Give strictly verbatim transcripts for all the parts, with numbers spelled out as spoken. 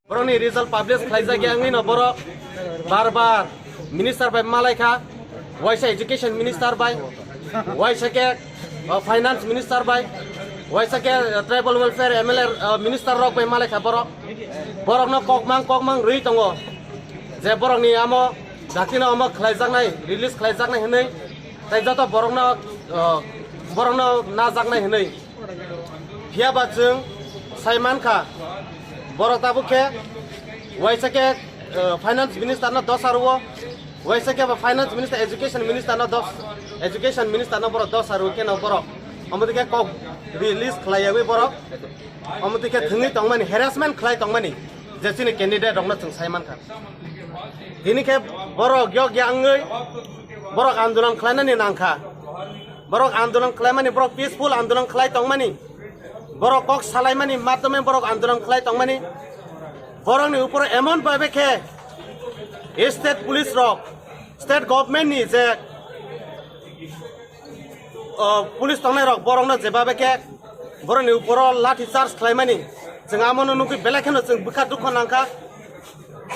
Borokni result publish khlaijak ya wngwi no borok bar bar minister bai malai kha, waisa education minister bai, waisa khe, uh, finance minister bai, waisa khe, uh, tribal welfare M L A, uh, minister rok bai malai kha borok. Borokno kokmang kokmang rwi tongo je borokni amo jatino omo khlaijaknai, release khlaijaknai hwnwi, tei joto borokno, uh, borokno najaknai hwnwi. Phiya ba chwng sai man kha, borok tabuk khe waisa khe, uh, finance minister no dosa rwo, waisa khe ba finance minister, education minister no dos, education minister no borok dosa rwo khe no borok omo twi khe kok release khlai yagwi borok omo twi khe thwngwi tongmani, harassment khlai tongmani je chini candidate rokno chwng sai man kha. Tini khe borok yok ya wngwi borok andolon khlainani nang kha. Borok andolon khlaimani, borok peaceful andolon khlai tongmani, borok kok salaimani matome borok andolon khlai tongmani. Borokni upor emon bhabe khe state police rok, state government ni je, o, police tongnai rok, borokno jebabe khe borokni uporo lathi charge khlaimani, chwng amono nugwi belai kheno chwng bwkha dukho nangkha,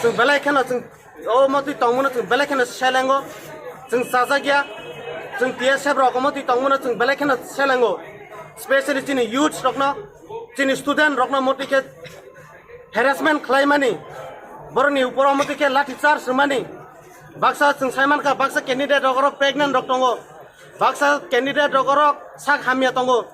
chwng belai kheno chwng omo twi tongmano chwng belai kheno selengo, chwng chajak ya, chwng T S F rok omo twi tongmano chwng belai kheno selengo, specially chini youths rokno, chini student rokno omo twi khe harassment khlaimani, borokni uporo omo twi khe lathi charge rwmani. Baksa chwng sai mankha, baksa candidate rok oro pregnant rok tongo, baksa candidate rok oro sak hamya tongo,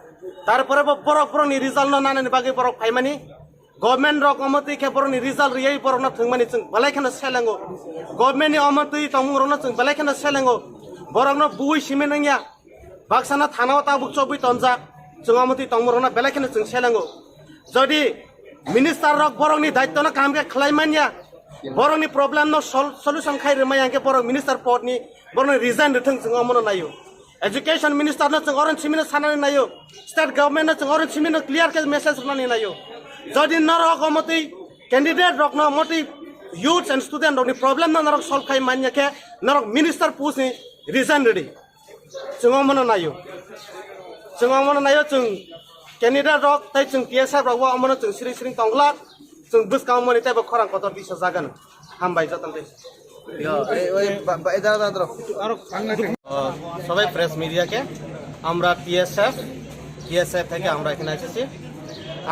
tarpore bo borok borokni result no nanani bagwi borok phaimani. Government rok omo twi khe borokni result riyai borokno thwngmani chwng belai kheno selengo. Government ni omo twi tongmung rokno chwng belai kheno selengo. Borokno bui simi nangya. Baksano thana o tabuk chobwi tonjak. Chwng omo twi tongmung rokno belai kheno chwng selengo. Jodi minister rok borokni daitto no kaham khe khlai manya, borokni problem no sol-, solution khai rwmai hwnkhe borok minister pod ni borokno resign rwthwng chwng omono naio. Education minister no chwng oron simino sanani naio, state government no chwng oron simino clear khe message rwnani naio. Jodi norok omo twi candidate rok no omo twi youths and student rok ni problem no norok solve khai manya khe norok minister post ni resign rwdi. Chwng omono naio, chwng omono naio, chwng candidate rok tei chwng T S F rok bo omono chwng siring siring tongglak, chwng bwskango moni teibo khorang kotor tisa jagan. Hambai jotono tei. Yo, eh, oi, ba, ba, eh, dara, dara, dara. আহ, সবাই প্রেস মিডিয়াকে, আমরা TSF, TSF থেকে আমরা এখানে এসেছি।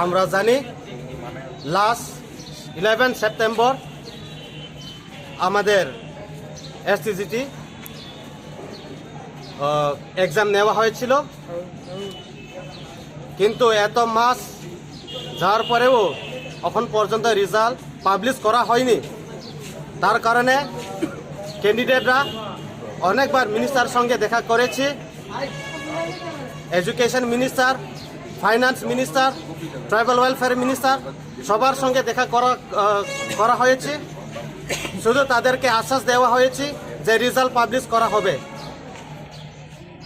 আমরা জানি last eleven September আমাদের এসটিজিটি, আহ, এক্সাম নেওয়া হয়েছিল, কিন্তু এত মাস যাওয়ার পরেও এখন পর্যন্ত রেজাল্ট পাবলিশ করা হয়নি। তার কারণে ক্যান্ডিডেটরা অনেকবার মিনিস্টার সঙ্গে দেখা করেছি, education minister, finance minister, tribal welfare minister, সবার সঙ্গে দেখা করা, আহ, করা হয়েছে। শুধু তাদেরকে আশ্বাস দেওয়া হয়েছে যে রেজাল্ট পাবলিশ করা হবে,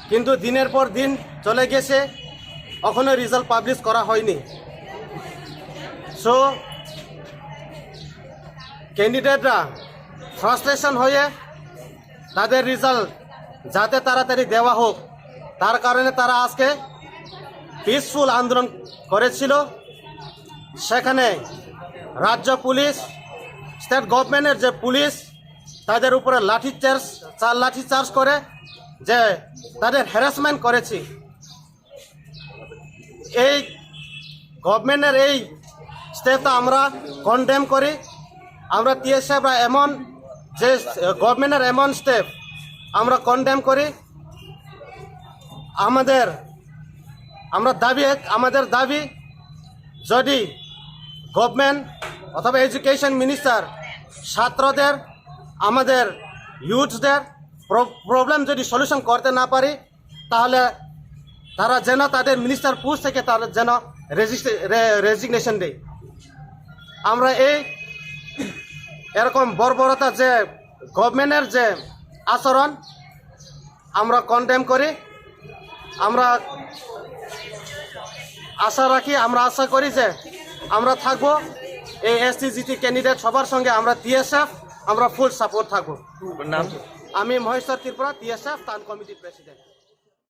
কিন্তু দিনের পর দিন চলে গেছে, এখনো রেজাল্ট পাবলিশ করা হয়নি। সো ক্যান্ডিডেটরা ফ্রাস্ট্রেশন হয়ে তাদের রেজাল্ট যাতে তাড়াতাড়ি দেওয়া হোক, তার কারণে তারা আজকে পিসফুল আন্দোলন করেছিল। সেখানে রাজ্য পুলিশ, স্টেট গভর্নমেন্টের যে পুলিশ, তাদের উপরে লাঠি চার্জ, চা-, লাঠি চার্জ করে যে তাদের হ্যারাসমেন্ট করেছি। এই গভর্নমেন্টের এই স্টেপটা আমরা কন্ডেম করি। আমরা টিএসএফরা এমন যে, আহ, গভর্নমেন্টের এমন স্টেপ আমরা কন্ডেম করি। আমাদের, আমরা দাবি, আমাদের দাবি, যদি গভর্নমেন্ট অথবা এডুকেশন মিনিস্টার ছাত্রদের, আমাদের ইউথদের প্র-, প্রবলেম যদি সলিউশন করতে না পারি, তাহলে তারা যেন তাদের মিনিস্টার পোস্ট থেকে তারা যেন রেজিস্ট্রে-, রে-, রেজিগনেশন দেয়। আমরা এই এরকম বর্বরতা যে গভর্নমেন্টের যে আচরণ আমরা কন্ডেম করি। আমরা আশা রাখি, আমরা আশা করি যে আমরা থাকবো এই এসসি জিটি ক্যান্ডিডেট সবার সঙ্গে। আমরা টিএসএফ, আমরা ফুল সাপোর্ট থাকবো। আপনার নাম? আমি মহেশ্বর ত্রিপুরা, টিএসএফ টাউন কমিটির প্রেসিডেন্ট।